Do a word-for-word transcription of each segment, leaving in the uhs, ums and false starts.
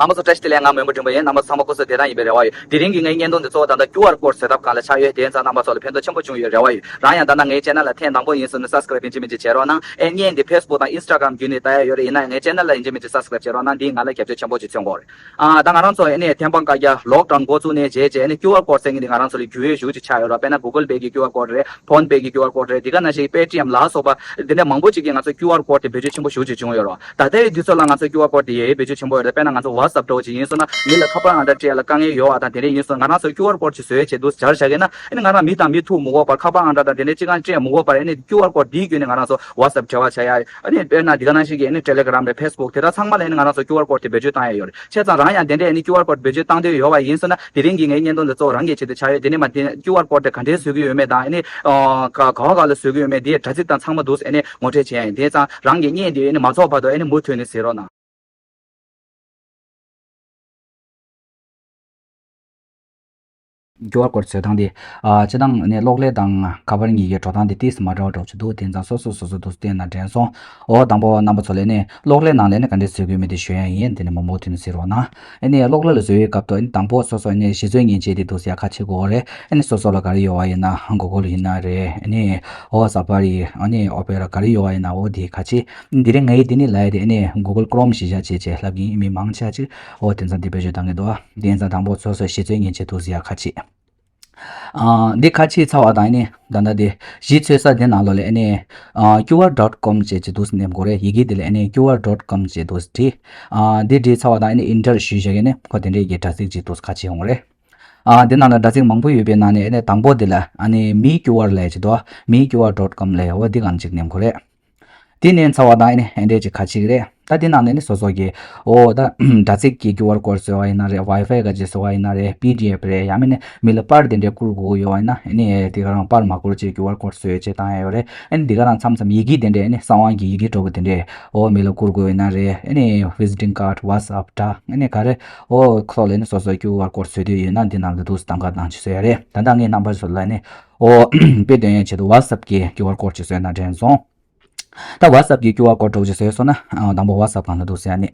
རྣམ་པ་ཚོ་བཀྲ་ཤིས་བདེ་ལེགས། ང་མོན་པ་འབྲིང་པོ་ཡིན། རྣམ་པ་ཚང་མ་སྐུ་གཟུགས་བདེ་ཐང་ཡིན་པའི་རེ་བ་ཡོད། དེ་རིང་གི་ངའི་བརྙན་ཐུང་འདི་གཙོ་བོ་ད་ལྟ་ཀིའུ་ཨར་ཀོཌ་བཟོ་ཐབས་སྒང་ལ་ཆགས་ཡོད། དེ་ཡིན་ཙང་རྣམ་པ་ཚོ་ལ་ཕན་ཐོགས་ཆེན་པོ་བྱུང་ཡོད་རེ་བ་ཡོད། རང་ཡང་ད་ལྟ་ངའི་ཆེ་ནལ་ལ་ཐེངས་དང་པོ་ཡིན་སོང་ན་སབ་སི་ཀ་རབ་ཡིན་གཅིག་མིན་གཅིག་བྱེད་རོགས་གནང་། ཨེ་བརྙན་འདི་ཕེ་སི་བུག་དང་ཨིན་སི་ཊ་གྷི་རམ་བརྒྱུད་ནས་ལྟ་ཡ་ཡོད་རེད། ཡིན་ན་ཡང་ངའི་ཆེ་ནལ་ལ་ཡིན་གཅིག་མིན་གཅིག་སབ་སི་ཀ་རབ་བྱེད་རོགས་གནང་། འདིས་ང་ལ་རྒྱབ་སྐྱོར་ཆེན་པོ་ཅིག་མཚོན་གྱི་ཡོད་རེད། ཨ་ད་ང་རང་ཚོ་ཨེ་ནས་ཐེམ་སྤང་བཀའ་རྒྱ་ལོག་ཌའུན་འགོ་བཙུགས་ནས་བྱས་བྱས་ཨེ་ནས་ཀིའུ་ཨར་ཀོཌ་ཟེར་མཁན་འདི་ང་རང་ཚོ་ལ་རྒྱུས་ཡོད་ཞེ་པོ་ཅིག་ཆགས་ཡོད་རེད། དཔེར་ན་གུ་གལ་པེ་གི་ཀིའུ་ཨར་ཀོཌ་རེད། ཕོན་པེ་གི་ཀིའུ་ཨར་ཀོཌ་རེད། འདི་ག་ནང་བཞིན་པེ་ཊི་ཨེམ་ལ་སོགས་པ་འདི་འདྲ་མང་པོ་ཅིག་གིས་ང་ཚོ་ཀིའུ་ཨར་ཀོཌ་དེ་བེད་སྤྱོད་ཆེན་པོ་ཞེ་པོ་ཅིག་བྱུང་ཡོད་རེད། ད་ལྟའི་དུས་ཚོད་ལ་ང་ཚོ་ཀིའུ་ཨར་ཀོཌ་དེ་ཡེ་ཡེ་བེད་སྤྱོད་ཆེན་པོ་ཡོད་རེད། དཔེར་ན་ང་ཚོ་ཝ་ཊི་སེབ་འདྲ་བོ་ཅིག་ཡིན་སོང་ན་མི་ལ་ཁ་པར་ཨང་གྲངས་སྤྲད་ཡ་ལ་དཀའ་ངལ་ཡོད་པ་དང་དེ་འདྲ་ཡིན་སོང་ན་ང་རང་ཚོ་ཀིའུ་ཨར་ཀོཌ་ཅིག་བཟོས་བྱས་འདུག་སྦྱར་བཞག་གི་ན་ཨེ་ནས་ང་རང་མི་དང་མི་ཐུག་མི་དགོས་པར་ཁ་པར་ཨང་གྲངས་དང་དེ་འདྲ་ཅི་གང་སྤྲད་མི་དགོས་པར་ཨེ་ནས་ཀིའུ་ཨར་ཀོཌ་དེའི་བརྒྱུད་ནས་ང་རང་ཚོ་ཝ་ཊི་སེབ་འབྲེལ་བ་བྱ་ཡ། ཨ་ནི་དཔེར་ན་འདི་ག་ནང་བཞིན་གྱི་ཨ་ནི་ཊེ་ལེ་གྷི་རམ་རེད། ཕེ་སི་བུག་དེ་དག་ཚང་མ་ལ་ཨ་ནི་ང་རང་ཚོ་ཀིའུ་ཨར་ཀོཌ་དེ་བེད་སྤྱོད་བཏང་ཡ་ཡོད་རེད། བྱས་ཙང་རང་ཡང་དེ་འདྲའི་ཨ་ནི་ཀིའུ་ཨར་ཀོཌ་བེད་སྤྱོད་བཏང་འདོད་ཡོད་པ་ཡིན་ཟེར་ན་དེ་རིང་གི་ངའི་བརྙན་ཐུང་འདི་གཙོ་བོ་རང་གི་ཆེད་དུ་ཆགས་ཡོད། དེ་ནས་མ་དེ་ཀིའུ་ཨར་ཀོཌ་དེ་ག་འདྲས་བཟོ་གི་ཡོད་མེད་དང་ཨ་ནི་ཨ་ག་ག་བ་ག་ལ་བཟོ་གི་ཡོད་མེད་དེའི་དྲ་ཚིགས་དང་ཚང་མ་འདུག་ཨ་ནི་ངོ་སྤྲོད་བྱས་ཡིན། དེ་ཙང་རང་གི་བརྙན་དེ་ཨ་ནི་མ་རྫོགས་བར་དུ་ཨ་ནི་མུ་མཐུད་ནས་གཟིགས་རོགས་གནང་། ཀིའུ་ཨར་ཀོཌ་བཟོ་སྟངས་དེ། ཨ་སྤྱིར་བཏང་ནས་གློག་ཀླད་དང་ཁ་པར་གཉིས་ཀའི་འགྲོ་སྟངས་དེ་ཏོག་ཙམ་མ་འདྲ་བ་འདྲ་བོ་ཅིག་འདུག་དེ་ཙང་སོ་སོ་སོ་སོ་འདུག་བལྟས་ན་དྲན་སོང་། འོ་དང་པོ་རྣམ་པ་ཚོ་ལ་ནི་གློག་ཀླད་ནང་ལ་ནི་ག་འདྲས་བཟོ་དགོས་མིན་དེ་ཞུ་ཡ་ཡིན། དེ་ནི་མུ་མཐུད་ནས་གཟིགས་རོགས་གནང་། ཨ་ནི་གློག་ཀླད་ལ་བཟོ་བའི་སྐབས་དུ་ཨ་ནི་དང་པོ་སོ་སོ་ཨ་ནི་གཞི་རྩའི་མཉེན་ཆས་དེ་འདུག་ཟེར་ཡ་ཁ་ཕྱེ་དགོས་རེད། ཨ་ནི་སོ་སོ་ལ་ག་རེ་ཡོད་པ་ཡིན་ན་གུ་གལ་ཡིན་ན་རེད། ཨ་ནི་འོ་སཱ་ཕ་རི་ཨ་ནི་ཨོ་པེ་ར་ག་རེ་ཡོད་པ་ཡིན་ན་འོ་དེ་ཁ་ཕྱེ། དེ་རིང་ངས་དེ་ནི་ལབ་ཡ་དེ་ཨ་ནི་གུ་གལ་ཀྲོམ་གཞི་བཞག་བྱས་བྱས་ལབ་ཀྱི་ཡིན། མི་མང་ཆེ་ཅིག་འོ་དེ་ཙང་དེ་བེད་སྤྱོད་བཏང་གི་འདུག་དེ་ཙང་དང་པོ་སོ་སོའི་གཞི་རྩའི་མཉེན་ཆས་འདུག་ཟེར་ཡ་ཁ་ཕྱེ། ཨ་འདི་ཁ་ཕྱེ་ཚར་བ་དང་ཨ་ནི་ད་ལྟ་དེ་གཞི་འཚོལ་ས་དེ་ནང་ལོགས་ལ་ཨ་ནི་ཨ་ཀིའུ་ཨར་ཌོཊ་ཀོམ་ཅེས་ཅིག་འདུག་ཟེར་ནེམ་དགོས་རེད། ཡི་གེ་དེ་ལ་ཨ་ནི་ཀིའུ་ཨར་ཌོཊ་ཀོམ་ཅེས་འདུག་ཟེར་བྲིས། ཨ་འདི་བྲིས་ཚར་བ་དང་ཨ་ནི་ཨེན་ཊར་ཞུས་བཞག་གི་ནི་ཁོ་དེ་འདྲའི་གི་དྲ་ཚིགས་ཅིག་འདུག་ཁ་ཕྱེ་ཡོང་རེད། ཨ་འདི་ནང་ལ་དྲ་ཚིགས་མང་པོ་ཡོད་པའི་ནང་ནས་ཨ་ནི་དང་པོ་དེ་ལ་ཨ་ནི་མི་ཀིའུ་ཨར་ལབ་ཅིག་འདུག་མི་ཀིའུ་ཨར་ཌོཊ་ཀོམ་ལབ་འོ་འདི་གང་ཅིག་ནེམ་དགོས་རེད། དེ་ནས་ཚར་བ་དང་ཨེ་ནས་ཨེ་འདྲས་ཅིག་ཁ་ཕྱེ་གི་རེད། ད་དེ་ནང་ནས་ནི་སོ་སོ་གི་འོ་ད་དྲ་ཚིགས་ཀྱི་ཀིའུ་ཨར་ཀོཌ་བཟོ་བ་ཡིན་ན་རེད། ཝའི་ཕའི་ག་ཅིག་བཟོ་བ་ཡིན་ན་རེད། པི་ཌི་ཨེཕ་རེད། ཡང་མིན་ནི་མི་ལ་པར་དེ་འདྲས་བསྐུར་དགོས་ཀྱི་ཡོད་པ་ཡིན་ན་ཨེ་ནས་དེ་ག་རང་པར་མ་བསྐུར་ཅིག་ཀིའུ་ཨར་ཀོཌ་བཟོ་ཡོད་ཅེས་བཏང་ཡ་ཡོད་རེད། ཨེ་ནས་དེ་ག་རང་མཚམས་མཚམས་ཡི་གེ་དེ་འདྲས་ཨེ་ནས་གསང་བ་གི་ཡི་གེ་འདྲ་བོ་དེ་འདྲས་འོ་མི་ལ་བསྐུར་དགོས་ཡོད་ན་རེད། ཨེ་ནས་ཝི་ཛི་ཊིང་ཀཱཌ་ཝ་ཊི་སེབ་འདྲ་ཨེ་ནས་ག་རེ་འོ་ཁོ་ལ་ཨེ་ནས་སོ་སོ་ཀིའུ་ཨར་ཀོཌ་བཟོ་འདོད་ཡོད་ན་འདི་ནང་ལ་འདུག་སེ་གདམ་ག་གནང་ཅིག་བཟོ་ཡ་རེད། ད་ལྟ་ངས་རྣམ་པ་ཚོ་ལ་ཨེ་ནས་འོ་དཔེ་སྟོན་ཡ་ཆེད་དུ་ཝ་ཊི་སེབ་ཀྱི་ཀིའུ་ཨར་ཀོཌ་ཅིག་བཟོས་ན་དྲན་སོང་། ད་ཝ་ཊི་སེབ་ཀྱི་ཀིའུ་ཨར་ཀོཌ་འདྲ་བོ་ཅིག་བཟོས་སོང་ན་ཨ་དང་པོ་ཝ་ཊི་སེབ་སྒང་ལ་འདུག་ཟེར་ཡ་ནི།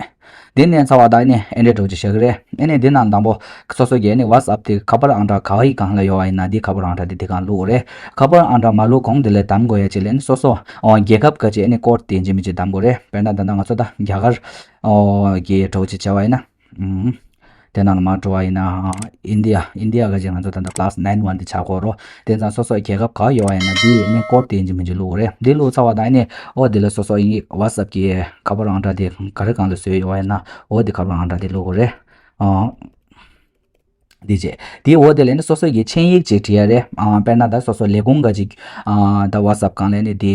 དེ་ནས་ཚར་བ་དང་ནི་ཨེ་འདྲས་འདྲ་བོ་ཅིག་བཞག་གི་རེད། ཨེ་ནས་དེ་ནང་དང་པོ་སོ་སོ་གི་ཨེ་ནི་ཝ་ཊི་སེབ་དེ་ཁ་པར་ཨང་གྲངས་ག་བའི་སྒང་ལ་ཡོད་པ་ཡིན་ན་དེ་ཁ་པར་ཨང་གྲངས་དེ་དེ་སྒང་བླུག་དགོས་རེད། ཁ་པར་ཨང་གྲངས་མ་བླུག་གོང་དེ་ལ་གདམ་དགོས་ཡ་ཅིག་ལ་ཨེ་ནི་སོ་སོ་ཨོ་རྒྱལ་ཁབ་ག་ཅིག་ཨེ་ནི་ཀོཌ་དེ་ཡིན་གཅིག་མིན་གཅིག་གདམ་དགོས་རེད། དཔེར་ན་ད་ལྟ་ང་ཚོ་ད་རྒྱ་གར་ཨོ་གི་འདྲ་བོ་ཅིག་བྱས་པ་ཡིན་ན། ཨུམ། དེ་ནང་ལ་མར་འགྲོ་བ་ཡིན་ན། ཨིན་ཌི་ཡ། ཨིན་ཌི་ཡ་ག་ཅིག་ང་ཚོ་ད་ལྟ་པ་ལ་སི་ནའིན་ཝན་དེ་ཆགས་ཀྱི་ཡོད་རེད། དེ་ཙང་སོ་སོ་རྒྱལ་ཁབ་ག་ཡོད་པ་ཡིན་ན་དེ་ཨེ་ནི་ཀོཌ་དེ་ཡིན་གཅིག་མིན་གཅིག་བླུག་དགོས་རེད། དེ་བླུགས་ཚར་བ་དང་ཨེ་ནི་ཨོ་དེ་ལ་སོ་སོ་ཨེ་ནི་ཝ་ཊི་སེབ་ཀྱི་ཁ་པར་ཨང་གྲངས་དེ་ག་རེ་སྒང་ལ་བཟོས་ཡོད་པ་ཡིན་ན་ཨོ་དེ་ཁ་པར་ཨང་གྲངས་དེ་བླུག་དགོས་རེད། ཨོ། དེ་རྗེས་དེའི་འོག་དེ་ལ་ནི་སོ་སོ་གི་འཕྲིན་ཡིག་ཅིག་བྲིས་ཡ་རེད། ཨ་དཔེར་ན་ད་སོ་སོ་ལས་ཁུངས་འགའ་ཅིག་ཨ་ད་ཝ་ཊི་སེབ་སྒང་ལ་ནི་དེ་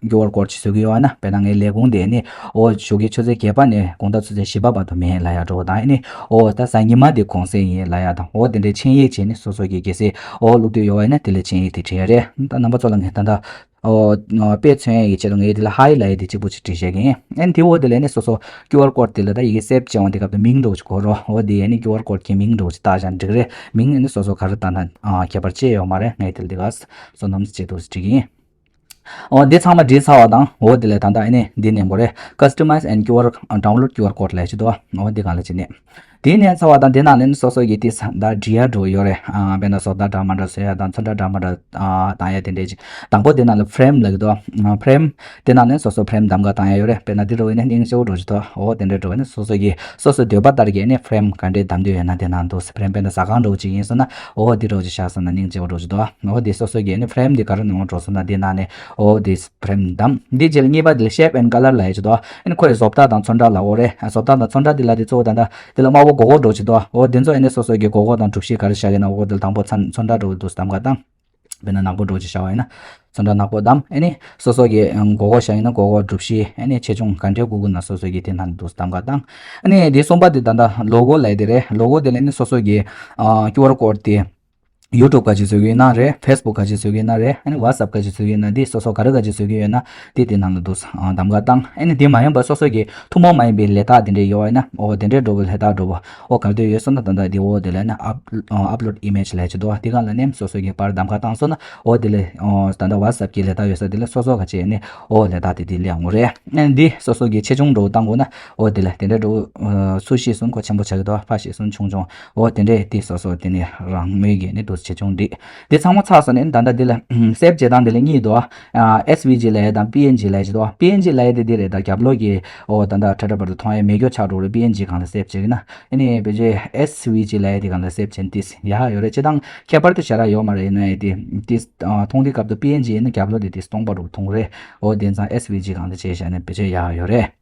ཀིའུ་ཨར་ཀོཌ་ཅིག་བཟོ་གི་ཡོད་ན། དཔེར་ན་ངའི་ལས་ཁུངས་དེ་ནི་ཨོ་ཞོགས་ཀའི་ཆུ་ཚོད་བརྒྱད་པ་ནས་དགོང་དག་ཆུ་ཚོད་བཞི་པ་བར་དུ་མེད་ལབ་ཡ་འདྲ་བོ་དང་ནི་ཨོ་ད་གཟའ་ཉི་མ་དེ་གུང་སེང་ཡིན་ལབ་ཡ་དང་ཨོ་དེ་འདྲའི་འཕྲིན་ཡིག་ཅིག་ནི་སོ་སོ་གི་གལ་སྲིད་ཨོ་བླུག་འདོད་ཡོད་པ་ཡིན་ན་དེ་ལ་འཕྲིན་ཡིག་དེ་བྲིས་ཡ་རེད། ད་རྣམ་པ་ཚོ་ལ་ངས་ད་ལྟ། ཨོ། དཔེ་མཚོན་ཡག་གི་ཆེད་དུ་ངས་དེ་ལ་ཧའི་ལབ་ཡག་དེ་གཅིག་པོ་ཅིག་བྲིས་བཞག་གི་ཡིན། ཨན་དེ་འོག་དེ་ལ་ནི་སོ་སོ་ཀིའུ་ཨར་ཀོཌ་དེ་ལ་ད་ཡི་གེ་སེབ་བྱས་འོང་དེ་སྐབས་དུ་མིང་འདྲ་བོ་ཅིག་དགོས་རོ། འོ་དེ་ཡས་ནི་ཀིའུ་ཨར་ཀོཌ་གི་མིང་འདྲ་བོ་ཅིག་བཏགས་བཞག་ན་འགྲིག་རེད། མིང་ནི་སོ་སོ་ག་རེ་བཏགས་ན་ཨ་ཁྱད་པར་ཅི་ཡོད་མ་རེད། ངས་དེ་ལ་དེ་ག་བསོད་ནམས་ཅིག་འདྲ་བོ་ཅིག་བྲིས་གི་ཡིན། ཨོ་འདི་ཚང་མ་བྲིས་ཚར་བ་དང་འོ་དེ་ལས་ད་ལྟ་ཨེ་ནི་འདི་ནས་འགོ་རེད། Customize and Q R, download Q R code ལབ་ཅིག་འདུག་འོ་འདི་སྒང་ལ་ཅིག་ནས། དེའི་ནས་ཚར་བ་དང་དེ་ནང་ལས་ནི་སོ་སོ་གི་དེ་ས་ད་འབྲི་ཡ་འགྲོ་ཡོད་རེད། ཨ་དཔེར་ན་བཟོ་ལྟ་འདྲ་མ་འདྲ་བཟོ་ཡ་དང་ཚོན་ཁྲ་འདྲ་མ་འདྲ་ཨ་བཏང་ཡ་དེ་འདྲས་ཅིག་དང་པོ་དེ་ནང་ལ་ཕྲེམ་ལབ་ཀྱི་འདུག་ཨ་ཕྲེམ་དེ་ནང་ལས་སོ་སོ་ཕྲེམ་གདམ་ག་བཏང་ཡ་ཡོད་རེད། དཔེར་ན་འདི་འགྲོ་བས་ནི་སྙིང་རྗེ་པོ་འགྲོ་ཅིག་འདུག་འོ་དེ་འདྲས་འགྲོ་བས་ནི་སོ་སོ་གི་སོ་སོ་འདོད་པ་ལྟར་གྱི་ནི་ཕྲེམ་ག་འདྲས་གདམ་འདོད་ཡོད་ན་དེ་ནང་འདུག་ཕྲེམ་དཔེར་ན་ཟ་ཁང་འདྲ་བོ་ཅིག་ཡིན་སོང་ན་འོ་འདི་འདྲ་བོ་ཅིག་བཞག་སོང་ན་སྙིང་རྗེ་པོ་འགྲོ་ཅིག་འདུག་འོ་དེ་སོ་སོ་གི་ནི་ཕྲེམ་འདི་ག་རེ་ནང་འགྲོ་སོང་ན་དེ་ནང་ནས་འོ་དེ་ཕྲེམ་བདམས། འདི་རྗེས་ལ་གཉིས་པ་འདི་ལ་Shape and Color ལབ་ཡ་ཅིག་འདུག་ཨ་ནི་ཁོ་ཡི་བཟོ་ལྟ་དང་ཚོན་ཁྲ་ལབ་ཡོད་རེད། བཟོ་ལྟ་དང་ཚོན་ཁྲ་འདི་ལ་དེ་གཙོ་བོ་ད་ལྟ་འདི་ལ་དམར་པོ་སྒོར་སྒོར་འདྲ་བོ་ཅིག་འདུག་འོ་དེ་ཚོ་ཨ་ནི་སོ་སོ་གི་སྒོར་སྒོར་དང་གྲུ་བཞི་ག་རེ་བཞག་གི་ན་འོ་དེ་ལ་དང་པོ་ཚོན་ཚོན་ཁྲ་འདྲ་བོ་འདུག་གདམ་ག་བཏང་། དཔེར་ན་ནག་པོ་འདྲ་བོ་ཅིག་བཞག་པ་ཡིན་ན་ཚོན་ཁྲ་ནག་པོ་བདམས། ཨ་ནི་སོ་སོ་གི་སྒོར་སྒོར་བཞག་ཡིན་ན་སྒོར་སྒོར་གྲུ་བཞི། ཨ་ནི་ཆེ་ཆུང་ག་འདྲའི་དགོས་ཀྱི་ན་སོ་སོ་གི་དེ་ནང་འདུག་གདམ་ག་བཏང་། ཨ་ནི་དེ་གསུམ་པ་དེ་ད་ལྟ་Logo ལབ་ཡ་དེ་རེད། Logo དེ་ལ་ཨ་ནི་སོ་སོ་གི་ཨ་QR code དེ། YouTube་ག་ཅིག་བཟོ་གི་ཡོད་ན་རེད། Facebook་ག་ཅིག་བཟོ་གི་ཡོད་ན་རེད། ཨ་ནི་WhatsApp་ག་ཅིག་བཟོ་གི་ཡོད་ན་འདི་སོ་སོ་ག་རེ་ག་ཅིག་བཟོ་གི་ཡོད་ན་འདི་དེ་ནང་ལ་འདུག་ཨ་གདམ་ག་བཏང་། ཨ་ནི་འདི་མ་ཡིན་པ་སོ་སོ་གི་ཐུན་མོང་མ་ཡིན་པའི་ལས་རྟགས་དེ་འདྲ་ཡོད་པ་ཡིན་ན་འོ་དེ་འདྲའི་འགྲོ་བའི་ལས་རྟགས་འགྲོ་བ་འོ་ག་དུས་ཡོད་སོང་ན་ད་ལྟ་འདི་འོ་དེ་ལ་ནི་ཨབ་ཨ་upload image་ལས་ཅི་འདུག་འདི་གང་ལ་ནེམ་སོ་སོ་གི་པར་གདམ་ག་བཏང་སོང་ན་འོ་དེ་ལ་ཨ་ད་ལྟ་WhatsApp་གི་ལས་རྟགས་ཡོད་ས་དེ་ལ་སོ་སོ་ག་ཅིག་ནི་འོ་ལས་རྟགས་དེ་དེ་ལ་ཡོང་གི་རེད། ཨ་ནི་འདི་སོ་སོ་གི་ཆེ་ཆུང་འགྲོ་བཏང་དགོས་ན་འོ་དེ་ལ་དེ་འདྲ་འགྲོ་ཨ་སུ་ཤི་སུན་ཁོ་ཆེན་པོ་ཆགས་ཀྱི་འདུག་ཕ་ཤི་སུན་ཆུང་ཆུང་འོ་དེ་འདྲས་དེ་སོ་སོ་དེ་ནི་རང་མོས་ཀྱི་ནི་འདུག་ཆེ་ཆུང་འདི། འདི་ཚང་མ་ཚར་སོང་ནས་ད་ལྟ་འདི་ལ་སེབ་བྱེད་སྟངས་འདི་ལ་གཉིས་འདུག་ཨ་SVG་ལབ་ཡས་དང་PNG་ལབ་ཡས་ཅིག་འདུག PNG་ལབ་ཡས་དེ་འདི་རེད། ད་རྒྱབ་ལོགས་ཀྱི་འོ་ད་ལྟ་ཁྲ་ཁྲ་བར་དུ་མཐོང་ཡས་མེད་རྒྱུ་ཆགས་འགྲོ་རེད། PNG་སྒང་ལ་སེབ་བྱེད་ཀྱི་ན་ཨ་ནི་བེ་ཇེ་SVG་ལབ་ཡས་དེ་སྒང་ལ་སེབ་བྱེད་ན་ཏིས་ཡག་ཡོད་རེད། སྤྱིར་བཏང་ཁྱད་པར་དུ་ཞེ་དྲག་ཡོད་མ་རེད། ཡིན་ན་ཡང་དེ་ཏིས་མཐོང་དུས་སྐབས་དུ་PNG་ཡིན་ན་རྒྱབ་ལོགས་དེ་ཏིས་སྟོང་པ་རུ་མཐོང་རེད། འོ་དེ་ཙང་SVG་སྒང་ལ་བྱས་བཞག་ན་བེ་ཇེ་ཡག་ཡོད་རེད།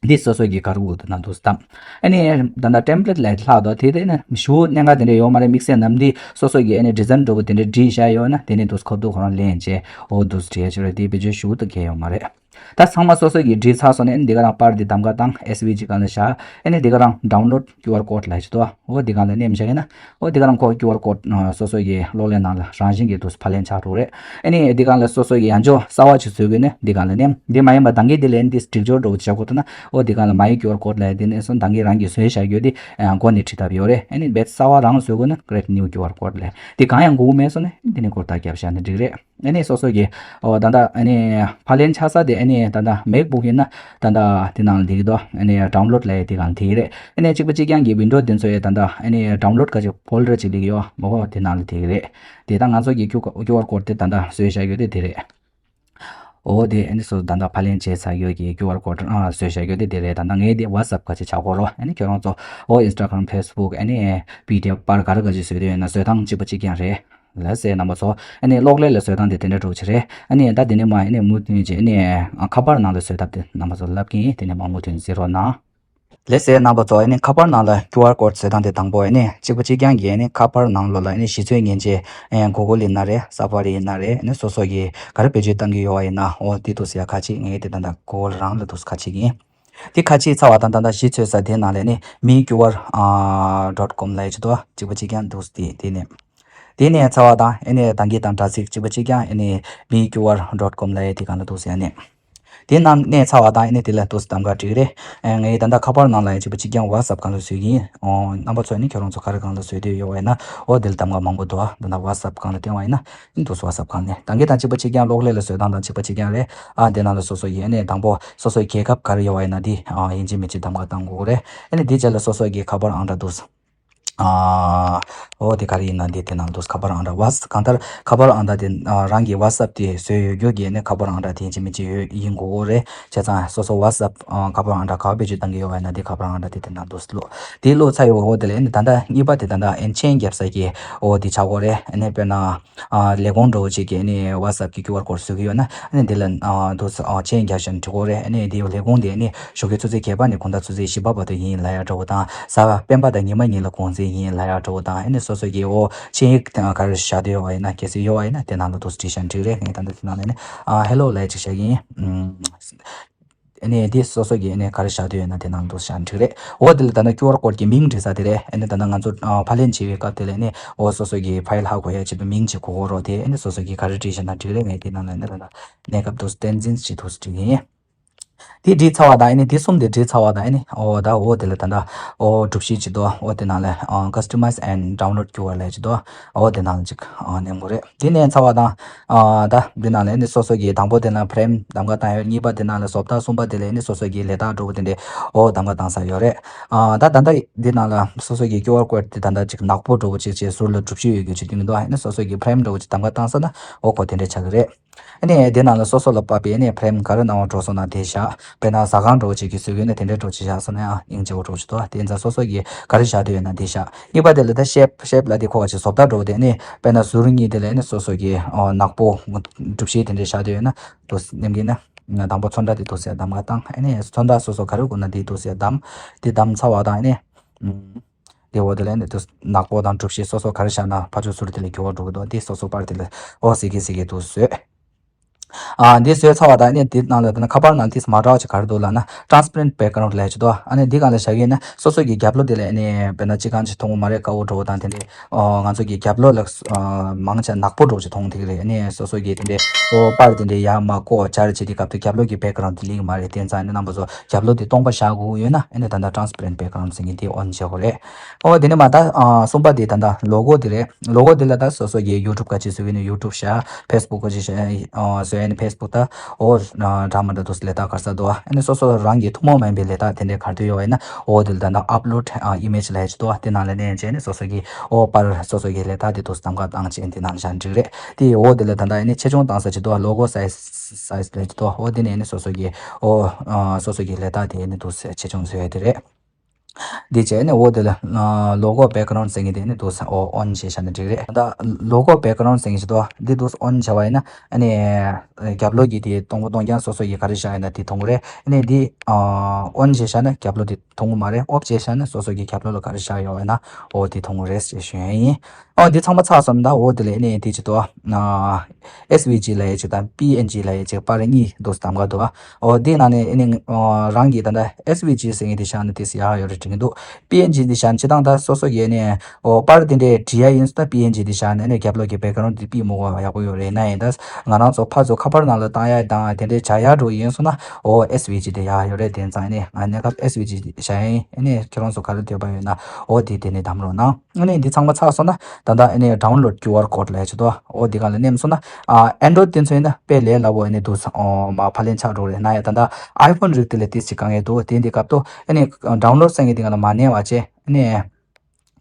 འདི་སོ་སོ་གི་ག་རུ་འདུག་ན་འདུག་སྟངས། ཨ་ནི་ད་ལྟ་template་ལས་ལྷག་དོ་དེ་དེ་ནི་ཞུ་གནད་འགག་དེ་འདྲ་ཡོད་མ་རེད། དམིགས་བསལ་ནམ་འདི་སོ་སོ་གི་ཨ་ནི་design་འགྲོ་བོ་དེ་འདྲ་བྲིས་བཞག་ཡོད་ན་དེ་ནི་འདུག་ཁོ་འདུག་ཁོ་རང་ལེན་བྱས་འོ་འདུག་བྲིས་བྱས་རེད། དེ་བེད་སྤྱོད་ཞུ་ཐུབ་མཁན་ཡོད་མ་རེད། ད་ཚང་མ་སོ་སོ་གི་བྲིས་ཚར་སོང་ནས་ཨ་ནི་འདི་ག་རང་པར་འདི་གདམ་ག་བཏང་SVG་སྒང་ལ་བཞག་ཨ་ནི་འདི་ག་རང་download QR code་ལབ་ཅིག་འདུག་འོ་འདི་སྒང་ལ་མནན་བཞག་ཡིན་ན། ཨོ་འདི་ག་རང་ཁོ་QR code་ཨ་སོ་སོ་གི་གློག་ཀླད་ནང་ལ་རང་བཞིན་གྱིས་འདུག་ཕབ་ལེན་ཆགས་འགྲོ་རེད། ཨ་ནི་འདི་ག་ལ་སོ་སོ་གི་ཡང་ཅོ་གསར་པ་ཅིག་བཟོ་དགོས་ན་འདི་ག་ལ་ནས་འདི་མ་ཡིན་པ་ད་གིན་འདི་ལ་འདི་སྒྲིག་སྦྱོར་འགྲོ་བྱ་དགོས་ཐུག་ན་ཨོ་འདི་ག་ལ་my QR code་ལ་འདི་ནས་སོ་ད་གིན་རང་གིས་བཟོས་བཞག་རྒྱུ་འདི་ཨ་མགོ་ནས་བྲིས་ཐབས་ཡོད་རེད། ཨ་ནི་རྦད་གསར་པ་རང་བཟོ་དགོས་ན་create new QR code་ལ་འདི་གང་ཡང་དགོས་མེད་སོང་ན་འདི་ནས་སྒོར་རྟགས་བརྒྱབ་བཞག་ན་འགྲིག་རེད། ཨ་ནི་སོ་སོ་གི་ཨོ་ད་ལྟ་ཨ་ནི་ཕབ་ལེན་ཆགས་ས་དེ་ཨ་ནི་ད་ལྟ་MacBook་ཡིན་ན་ད་ལྟ་དེ་ནང་ལ་འདི་གི་དོ་ཨ་ནི་download་ལ་དེ་གང་དེ་རེད། ཨ་ནི་གཅིག་པ་གཅིག་རྐྱང་གི་Windows་དེ་ཚོ་ཡི་ད་ལྟ་ཨ་ནི་download་ག་ཅིག་folder་ཅིག་ལིག་ཡོ་མོ་ཧོ་དེ་ནང་ལ་དེ་རེད། དེ་ད་ང་ཚོ་གི་QR code་དེ་ད་ལྟ་བཟོས་བཞག་ཡོད་དེ་དེ་རེད། ཨོ་དེ་ཨ་ནི་སོ་ད་ལྟ་ཕབ་ལེན་བྱས་ཚར་ཡོད་ཀྱི་QR code་ཨ་བཟོས་བཞག་ཡོད་དེ་དེ་རེད། ད་ལྟ་ངའི་དེ་WhatsApp་ག་ཅིག་ཆགས་གོ་རོ། ཨ་ནི་ཁྱོད་རང་ཚོ་ཨོ་Instagram Facebook་ཨ་ནི་PDF་པར་ག་རེ་ག་ཅིག་བཟོས་དེ་ཡོད་ན་བཟོས་སྟངས་གཅིག་པ་གཅིག་རྐྱང་རེད། ལགས་སེ་རྣམ་པ་ཚོ། ཨ་ནི་གློག་ཀླད་ལ་བཟོ་སྟངས་དེ་དེ་འདྲ་འགྲོ་གི་རེད། ཨ་ནི་ད་དེ་ནས་མ་ཨ་ནི་མུ་མཐུད་བྱས་ཨ་ནི་ཨ་ཁ་པར་ནང་ལ་བཟོ་ཐབས་དེ་རྣམ་པ་ཚོ་ལབ་ཀྱིན་དེ་ནས་མ་མུ་མཐུད་གཟིགས་རོགས་གནང་། ལགས་སེ་རྣམ་པ་ཚོ། ཨ་ནི་ཁ་པར་ནང་ལ་QR code་བཟོ་སྟངས་དེ་དང་པོ་ཨ་ནི་གཅིག་པ་གཅིག་རྐྱང་གིས་ཨ་ནི་ཁ་པར་ནང་ལོགས་ལ་ཨ་ནི་གཞི་རྩའི་མཉེན་ཆས་ཨ་Google་ཡིན་ན་རེད། Safari་ཡིན་ན་རེད། ཨ་ནི་སོ་སོ་གིས་ག་རེ་བེད་སྤྱོད་གཏང་གི་ཡོད་པ་ཡིན་ན་ཨོ་དེ་འདུག་སེ་ཡ་ཁ་ཅིག་ངས་དེ་ད་ལྟ་Google་རང་ལ་འདུག་སེ་ཁ་ཅིག་ཡིན། དེ་ཁ་ཕྱེ་ཚར་བ་དང་ད་ལྟ་གཞི་འཚོལ་ས་དེ་ནང་ལ་ནི་me QR ཨ་dot com་ལབ་ཡ་ཅིག་འདུག་གཅིག་པ་གཅིག་རྐྱང་འདུག་དེ་དེ་ནས་དེ་ནས་ཚར་བ་དང་ཨེ་ནས་ད་གིན་དང་དྲ་ཚིགས་གཅིག་པ་གཅིག་རྐྱང་ཨེ་ནས་me QR dot com་ལབ་ཡ་དེ་གང་ལ་འདུག་ཟེར་ཡ་ནས་དེ་ནང་གནས་ཚར་བ་དང་ཨེ་ནས་དེ་ལ་འདུག་གདམ་ག་འགྲིག་རེད། ཨེ་ངས་ད་ལྟ་ཁ་པར་ནང་ལ་ཡ་གཅིག་པ་གཅིག་རྐྱང་WhatsApp་གང་ལ་བཟོས་ཡིན། ཨོ་རྣམ་པ་ཚོ་ནི་ཁྱོད་རང་ཚོ་ག་རེ་གང་ལ་བཟོས་འདོད་ཡོད་པ་ཡིན་ན་ཨོ་དེ་ལ་གདམ་ག་མང་པོ་འདུག་ད་ལྟ་WhatsApp་གང་ལ་བསྟན་པ་ཡིན་ན་འདུག་WhatsApp་གང་ནས་ད་གིན་དང་གཅིག་པ་གཅིག་རྐྱང་གློག་ཀླད་ལ་བཟོས་སྟངས་དང་གཅིག་པ་གཅིག་རྐྱང་རེད། ཨ་དེ་ནང་ལ་སོ་སོ་ཡིན་ཨེ་ནས་དང་པོ། སོ་སོའི་རྒྱལ་ཁབ་ག་རེ་ཡོད་པ་ཡིན་ན་འདི་ཨ་ཡིན་གཅིག་མིན་གཅིག་གདམ་ག་བཏང་དགོས་རེད། ཨ་ནི་འདི་རྗེས་ལ་སོ་སོ་གི་ཁ་པར་ཨང་གྲངས་འདུག་ཨ་འོ་དེ་ག་རེ་ཡིན་ན་འདི་དེ་ནང་འདུག་ཁ་པར་ཨང་གྲངས་ཝཱས་གང་ལྟར་ཁ་པར་ཨང་གྲངས་དེ་ཨ་རང་གི་WhatsApp་དེ་བཟོས་ཡོད་རྒྱུ་གི་ཨ་ནི་ཁ་པར་ཨང་གྲངས་དེ་ཡིན་གཅིག་མིན་གཅིག་ཡོད་ཡིན་དགོས་རེད། བྱས་ཙང་སོ་སོ་WhatsApp་ཨ་ཁ་པར་ཨང་གྲངས་ག་བེད་སྤྱོད་གཏང་གི་ཡོད་པ་ཡིན་ན་འདི་ཁ་པར་ཨང་གྲངས་དེ་དེ་ནང་འདུག་བླུགས་དེ་བླུགས་ཚར་ཡོད། འོ་དེ་ལ་ཨ་ནི་ད་ལྟ་གཉིས་པ་དེ་ད་ལྟ་ཨེ་ནི་མཆན་རྒྱབ་ས་གི་འོ་དེ་ཆགས་དགོས་རེད། ཨ་ནི་དཔེར་ན། ཨ་ལས་ཁུངས་འདྲ་བོ་ཅིག་གི་ཨ་ནི་WhatsApp་གི་QR code་བཟོ་གི་ཡོད་ན་ཨ་ནི་འདི་ལ་ཨ་འདུག་སེ་ཨ་མཆན་རྒྱག་བཞིན་འབྲི་དགོས་རེད། ཨ་ནི་འདི་ལས་ཁུངས་འདི་ཨ་ནི་ཞོགས་ཀའི་ཆུ་ཚོད་བརྒྱད་པ་ནས་དགོང་དག་ཆུ་ཚོད་བཞི་པ་བར་དུ་ཡིན་ལབ་ཡ་འདྲ་བོ་དང་གཟའ་སྤེན་པ་དང་ཉི་མ་གཉིས་ལ་གུང་སེང་ཡིན་ལབ་ཡ་འདྲ་བོ་དང་ཨ་ནི་སོ་སོ་གི་འོ་མཆན་ཡིག་དང་ག་རེ་བཞག་འདོད་ཡོད་པ་ཡིན་ན་གལ་སྲིད་ཡོད་པ་ཡིན་ན་དེ་ནང་ལ་འདུག་སེ་བྲིས་བཞིན་འབྲི་རེད། ངས་ད་ལྟ་དེ་ནང་ལ་ཨ་ནི་ཨ་hello་ལབ་ཡ་ཅིག་བཞག་གི་ཡིན། ཨ་ནི་འདི་སོ་སོ་གིས་ཨ་ནི་ག་རེ་བཞག་འདོད་ཡོད་ན་དེ་ནང་དུ་བཞག་འགྲིག་རེད། འོ་དེ་ལ་ད་ནི་QR code་གི་མིང་བྲིས་ས་དེ་རེད། ཨ་ནི་ད་ནི་ང་ཚོ་ཨ་ཕབ་ལེན་བྱེད་པའི་སྐབས་དེ་ལ་ཨ་ནི་འོ་སོ་སོ་གི་ཕ་ཡིལ་ཧ་གོ་ཡ་ཆེད་དུ་མིང་ཅིག་གོ་གོ་རོགས་དེ་ཨ་ནི་སོ་སོ་གིས་ག་རེ་བྲིས་བཞག་ན་འགྲིག་རེད། ངས་དེ་ནང་ལ་ཨ་ནི་ད་ནི་གནས་སྐབས་དུ་བསྟན་འཛིན་ཅིག་དུ་བྲིས་ཡིན། དེ་བྲིས་ཚར་བ་དང་ཨ་ནི་དེ་གསུམ་དེ་བྲིས་ཚར་བ་དང་ཨ་ནི་འོ་ད་འོ་དེ་ལ་ད་ནི་འོ་སྒྲུབ་གཞི་ཅིག་དོ་འོ་དེ་ནང་ལ་ཨ་customize and download QR་ལ་ཅིག་དོ། འོ་དེ་ནང་ལ་ཅིག་ཨ་ནེམ་དགོས་རེད། དེ་ནས་ཚར་བ་དང་ཨ་ད་འདི་ནང་ལ་ནི་སོ་སོ་གི་དང་པོ་དེ་ནང་frame་གདམ་ག་བཏང་ཡོད། གཉིས་པ་དེ་ནང་ལ་བཟོ་ལྟ། གསུམ་པ་དེ་ལ་ནི་སོ་སོ་གི་ལས་རྟགས་འགྲོ་བོ་དེ་འདྲས་འོ་གདམ་ག་བཏང་ས་ཡོད་རེད། ཨ་ད་ད་ལྟ་འདི་ནང་ལ་སོ་སོ་གི་QR code་དེ་ད་ལྟ་ཅིག་ནག་པོ་འགྲོ་བོ་ཅིག་བྱས་ཟུར་ལ་གྲུབ་ཆ་ཡོད་རྒྱུ་ཅིག་སྟོན་གི་འདུག་ཨ་ནི་སོ་སོ་གི་frame་འགྲོ་བོ་ཅིག་གདམ་ག་བཏང་ས་ན་འོ་ཁོ་དེ་འདྲས་ཆགས་ཀྱི་རེད། ཨ་ནི་དེ་ནང་ལ་སོ་སོ་ལ་བབས་པའི་ཨ་ནི་frame་ག་རེ་ནང་འགྲོ་སོང་ན་དེ་བཞག་དཔེར་ན་ཟ་ཁང་འདྲ་བོ་ཅིག་གི་བཟོས་ཡོད་ན་དེ་འདྲའི་འདྲ་བོ་ཅིག་བཞག་སོང་ན་ཡང་སྙིང་རྗེ་བོ་འདྲ་བོ་ཅིག་འདུག་དེ་ཡིན་ཙང་སོ་སོ་གིས་ག་རེ་བཞག་འདོད་ཡོད་ན་དེ་བཞག་གཉིས་པ་དེ་ལ་ད་shape shape་ལ་དེ་ཁོ་བ་ཅིག་བཟོ་ལྟ་འདྲ་བོ་དེ་ཨ་ནི་དཔེར་ན་ཟུར་གཉིས་དེ་ལ་ཨ་ནི་སོ་སོ་གི་ཨོ་ནག་པོ་སྒྲུབ་བྱེད་དེ་འདྲའི་བཞག་འདོད་ཡོད་ན་དུ་ནེམ་གྱིན་ན་དང་པོ་ཚོན་ཁྲ་དེ་དུ་ཟེར་གདམ་ག་བཏང་། ཨ་ནི་ཚོན་ཁྲ་སོ་སོ་ག་རེ་དགོས་ན་དེ་དུ་ཟེར་གདམ། དེ་གདམ་ཚར་བ་དང་ཨ་ནི་དེ་འོ་དེ་ལ་ནི་དུ་ནག་པོ་དང་སྒྲུབ་བྱེད་སོ་སོ་ག་རེ་བཞག་ན་ཕར་ཕྱོགས་ཚུར་དེ་ལ་འགྱུར་བ་འགྲོ་གི་འདུག་དེ་སོ་སོ་པར་དེ་ལ་འོ་ཟེར་གི་ཟེར་གི་དུ་བཟོས། ཨ་འདི་བཟོས་ཚར་བ་དང་ཨ་ནི་འདི་ནང་ལ་དེ་ན་ཁ་པར་ནང་ཏིས་མ་འདྲ་བ་ཅིག་ག་རེ་འདུག་ལབ་ན་transparent background ལབ་ཅིག་འདུག་ཨ་ནི་འདི་སྒང་ལ་བཞག་གི་ཡིན་ན་སོ་སོ་གི་རྒྱབ་ལོགས་དེ་ལ་ཨ་ནི་དཔེར་ན་ཅི་གང་ཅིག་མཐོང་གི་མ་རེད། དཀར་པོ་འདྲ་བོ་དང་དེ་འདྲའི་ཨོ་ང་ཚོ་གི་རྒྱབ་ལོགས་ལ་ཨ་མང་ཆེ་ནག་པོ་འདྲ་བོ་ཅིག་མཐོང་ཐུབ་ཀྱི་རེད། ཨ་ནི་སོ་སོ་གི་དེ་འདྲའི་ཨོ་པར་དེ་འདྲའི་ཡར་མར་བཀོག་སྦྱར་བྱེད་དུས་སྐབས་དུ་རྒྱབ་ལོགས་ཀྱི་background དེ་ལེགས་མ་རེད། དེ་ཙང་ཨ་ནི་རྣམ་པ་ཚོ་རྒྱབ་ལོགས་དེ་སྟོང་པ་བཞག་དགོས་ཡོད་ན་ཨ་ནི་ད་ལྟ་transparent background ཟེར་མཁན་དེ་on བྱེད་དགོས་རེད། ཨོ་དེ་ནས་མ་ད་ཨ་གསུམ་པ་དེ་ད་ལྟ་ལོ་གོ་དེ་རེད། ལོ་གོ་དེ་ལ་ད་སོ་སོ་གི་YouTube ག་ཅིག་བཟོ་གི་ནི་YouTube བཞག Facebook ག་ཅིག་བཞག་ཨོ་བཟོ་ཡ་ནི་Facebook ད་ཨོ་འདྲ་མ་འདྲ་འདུག་ལས་ད་གར་ས་འདུག་ཨ་ནི་སོ་སོ་རང་གི་ཐུན་མོང་མ་ཡིན་པའི་ལས་ད་དེ་འདྲའི་གར་དུ་ཡོད་པ་ཡིན་ན་ཨོ་དེ་ལ་ད་ལྟ་upload image ལབ་ཡ་ཅིག་འདུག་དེ་ནང་ལ་ནས་བྱས་ནས་སོ་སོ་གི་ཨོ་པར་སོ་སོ་གི་ལས་ད་དེ་འདུག་གདམ་ག་བཏང་བྱས་དེ་ནང་བཞག་འགྲིག་རེད། དེ་ཨོ་དེ་ལ་ད་ལྟ་ཨ་ནི་ཆེ་ཆུང་བཏང་ས་ཅིག་འདུག་ལོ་གོ་size size ལབ་ཅིག་འདུག་ཨོ་དེ་ནས་ཨ་ནི་སོ་སོ་གི་ཨོ་སོ་སོ་གི་ལས་ད་དེ་ཨ་ནི་འདུག་ཆེ་ཆུང་བཟོ་ཡ་དེ་རེད། འདི་བྱས་ནས་འོ་དེ་ལ་ལོ་གོ་background ཟེར་མཁན་དེ་ནི་འདུག་ས་འོ་on བྱས་བཞག་ན་འགྲིག་རེད། ད་ལོ་གོ་background ཟེར་མཁན་ཞིག་འདུག་འདི་འདུག on བྱས་པ་ཡིན་ན་ཨ་ནི་རྒྱབ་ལོགས་ཀྱི་དེ་སྟོང་པ་སྟོང་རྐྱང་སོ་སོ་ཡི་ག་རེ་བཞག་ཡོད་ན་དེ་མཐོང་གི་རེད། ཨ་ནི་འདི་on བྱས་བཞག་ན་རྒྱབ་ལོགས་དེ་མཐོང་གི་མ་རེད། off བྱས་བཞག་ན་སོ་སོ་གི་རྒྱབ་ལོགས་ལ་ག་རེ་བཞག་ཡོད་ན་འོ་དེ་མཐོང་གི་རེད་ཞེས་ཞུ་ཡ་ཡིན། ཨོ་འདི་ཚང་མ་ཚར་སོང་ད། འོ་དེ་ལས་ཨ་ནི་དེ་ཅིག་འདུག་ཨ་SVG ལབ་ཡ་ཅིག་དང་PNG ལབ་ཡ་ཅིག་པར་གཉིས་འདུག་གདམ་ག་འདུག་ཨོ་འདི་ནང་ནས་ཨ་ནི་ཨོ་རང་གི་ད་ལྟ་SVG ཟེར་མཁན་དེ་བཞག་ན་དེ་ཡག་ཡོད་རེད་དྲན་གྱི་འདུག PNG འདི་བཞག་ན་སྤྱིར་བཏང་ད་སོ་སོ་གི་ཨ་ནི་ཨོ་པར་དེ་འདྲས་བྲིས་ཡ་ཡིན་སོང་ད་PNG འདི་བཞག་ན་ཨ་ནི་རྒྱབ་ལོགས་ཀྱི་background འདི་པི་མོ་གོ་ཡག་པོ་ཡོད་རེད། ན་ཡིན་ད་ང་རང་ཚོ་ཕར་ཚུར་ཁ་པར་ནང་ལ་བཏང་ཡ་དང་དེ་འདྲས་བྱ་ཡ་འགྲོ་ཡིན་སོང་ན་ཨོ་SVG དེ་ཡག་ཡོད་རེད། དེ་ཙང་ཨ་ནི་ང་གནས་སྐབས་SVG བཞག་ཡིན། ཨ་ནི་ཁྱེད་རང་ཚོ་ག་རེ་འདོད་པ་ཡོད་ན་ཨོ་དེ་དེ་ནས་གདམ་རོགས་གནང་། ཨ་ནི་འདི་ཚང་མ་ཚར་སོང་ན་ད་ལྟ་ཨ་ནི་download QR code ལབ་ཡ་ཅིག་འདུག་ཨོ་འདི་ག་ལ་མནན་སོང་ན་ཨ་Android དེ་ཚོ་ཡིན་ན་དཔེ་ལས་སླ་པོ་ཨ་ནི་འདུག་ཨོ་མ་ཕབ་ལེན་ཆགས་འགྲོ་རེད། ན་ཡ་ད་ལྟ་iPhone རིགས་དེ་ལ་ཏིས་ཅིག་དཀའ་ངལ་འདུག་དེ་འདི་སྐབས་ཐོག་ཨ་ནི་download ཟེར་མཁན་འདི་ག་ལ་མ་མནན་པ་བྱས་ཨ་ནི་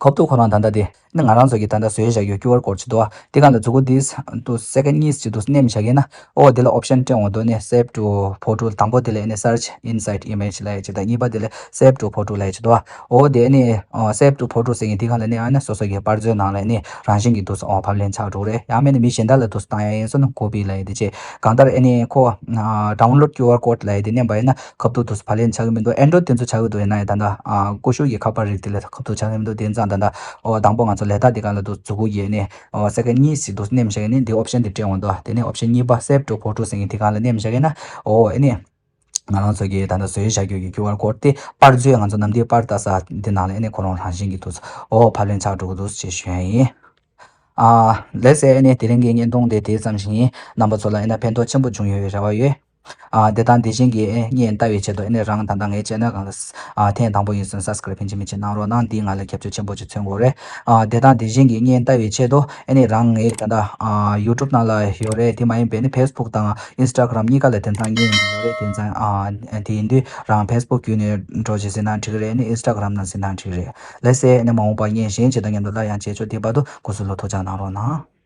ཁོབ་ཏུ་ཁོ་རང་ད་ལྟ་དེ་ཨ་ནི་ང་རང་ཚོ་གི་ད་ལྟ་བཟོས་བཞག་ཡོད་QR code ཅིག་འདུག་དེ་ག་ལ་མཛུ་གུ་འདི་འདུག second གཉིས་ཅིག་འདུག་མནན་བཞག་གི་ན་ཨོ་དེ་ལ་option སྤྲད་འོང་དུས་ནི་save to photo དང་པོ་དེ་ལ་ཨ་ནི་search inside image ལབ་ཡ་ཅིག་དང་གཉིས་པ་དེ་ལ་save to photo ལབ་ཡ་ཅིག་འདུག་ཨོ་དེ་ནི་ཨ་save to photo ཟེར་མཁན་དེ་ག་ལ་ནི་ཨ་ནི་སོ་སོ་གི་པར་མཛོད་ནང་ལ་ནི་རང་བཞིན་གྱིས་འདུག་སེ་ཨོ་ཕབ་ལེན་ཆགས་འགྲོ་རེད། ཡང་མིན་ན་མི་གཞན་དག་ལ་འདུག་སེ་བཏང་ཡ་ཡིན་སོང་ན་copy ལབ་ཡ་དེ་བྱས། གང་ལྟར་ཨ་ནི་ཁོ་download QR code ལབ་ཡ་དེ་མནན་པ་ཡིན་ན་ཁབ་ཏུ་འདུག་སེ་ཕབ་ལེན་ཆགས་ཀྱི་མི་འདུག Android དེ་ཚོ་ཆགས་ཀྱི་འདུག་ཡིན་ན་ཡང་ད་ལྟ་ཀུ་ཤུ་གི་ཁ་པར་རིགས་དེ་ལ་ཁབ་ཏུ་ཆགས་ཀྱི་མི་འདུག་དེ་ཙང་ད་ལྟ་ཨོ་དང་པོ་ང་ཚོ་ལས་རྟགས་དེ་ག་ལ་འདུག་མཛུ་གུ་གི་ཨ་ནི་ཨོ་second གཉིས་ཤིག་འདུག་མནན་བྱས་ནི་འདི་option དེ་སྤྲད་འོང་དོ། དེ་ནས་option གཉིས་པ་save to photo ཟེར་མཁན་དེ་ག་ལ་མནན་བྱས་ན་ཨོ་ཨ་ནི། ང་རང་ཚོ་གིས་ད་ལྟ་བཟོས་བཞག་རྒྱུ་གི QR code དེ་པར་མཛོད་ང་ཚོ་ནམ་དུས་པར་ལྟ་ས་འདི་ནང་ལ་ཨ་ནི་ཁོ་རང་རང་བཞིན་གྱིས་འདུག་ཨོ་ཕབ་ལེན་ཆགས་འགྲོ་གི་འདུག་ཅེས་ཞུ་ཡ་ཡིན། ཨ་ལགས་སེ། ཨ་ནི་དེ་རིང་གི་བརྙན་ཐུང་དེ་དེ་ཙམ་ཞིག་ཡིན། རྣམ་པ་ཚོ་ལ་ཨ་ནི་ཕན་ཐོགས་ཆེན་པོ་བྱུང་ཡོད་པའི་རེ་བ་ཡོད། ཨ་དེ་དང་དེ་བཞིན་གྱི་ཨ་བརྙན་ལྟ་བའི་ཆེད་དུ་ཨ་ནི་རང་ད་ལྟ་ངའི་channel སྒང་ལ་ཨ་ཐེངས་དང་པོ་ཡིན་ཙང་subscribe ཕན་ཆད་མི་བྱེད་གནང་རོགས་གནང་། འདིས་ང་ལ་རྒྱབ་སྐྱོར་ཆེན་པོ་ཅིག་མཚོན་གྱི་རེད། ཨ་དེ་དང་དེ་བཞིན་གྱི་བརྙན་ལྟ་བའི་ཆེད་དུ་ཨ་ནི་རང་ངའི་ད་ལྟ་ཨ་YouTube ནང་ལ་ཡོད་རེད། དེ་མ་ཡིན་པའི་ནི་Facebook དང་Instagram གཉིས་ཀ་ལ་དེང་སང་བརྙན་ཡོད་རེད། དེང་སང་ཨ་དེ་ཡིན་དུས་རང་Facebook བརྒྱུད་ནས་འགྲོ་བྱེད་ཟེར་ན་འགྲིག་རེད། ནི་Instagram ནང་ཟེར་ན་འགྲིག་རེད། ལགས་སེ། ནི་མ་འོངས་པ་བརྙན་གཞན་ཅིག་དང་མཉམ་དུ་སླར་ཡང་མཇལ་ཆོག་དེ་བར་དུ་སྐུ་གཟུགས་ལ་ཐུགས་ཅག་གནང་རོགས་གནང་།